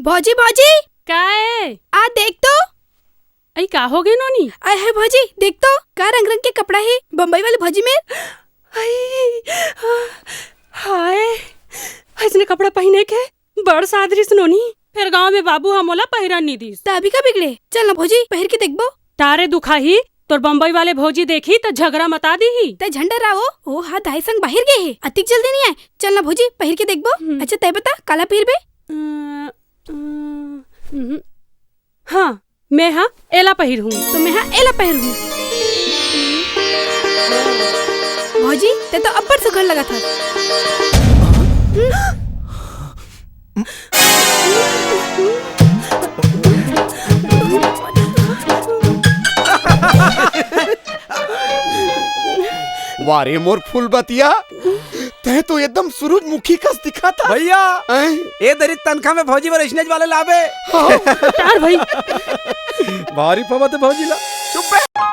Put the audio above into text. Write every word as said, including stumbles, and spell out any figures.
भौजी, भौजी, का है? आ देख तो। अई, का हो गे नोनी? आय हाय भौजी, देख तो, का रंग रंग के कपड़ा हे बम्बई वाली भौजी मेर। अई, हाय, अइसने कपड़ा पहिने के बड़ सादरिस नोनी। फेर गांव में बाबू ह मोला पहिरन नी दिस। त अभी का बिगड़े? चल ना भौजी, पहिर के देखबो। तारे दुखाही, तोर बम्बई वाले भौजी देखी त झगरा मता दीही। त झंडा रावो, ओ हा दाई संग बाहिर गे हे, अतिक जल्दी नी आय। चल ना भौजी, पहिर के देखबो। हम्म। अच्छा तय बता, काला पहिरबे? अ, अ, हम्म। हाँ, मैं हा एला पहिर हूँ। तो मैं हा एला पहिर हूँ। भौजी, ते तो अब्बड़ सुघर लगत हस। वाह रे मोर फूल बतिया, तैं तो एकदम सूरजमुखी कस दिखत हस। भैया, हैं? ए दरी तनखा में भौजी बर अइसनेच वाले लाबे। हाँ। तार भाई। भारी पवत हे भौजी ला। चुप बे।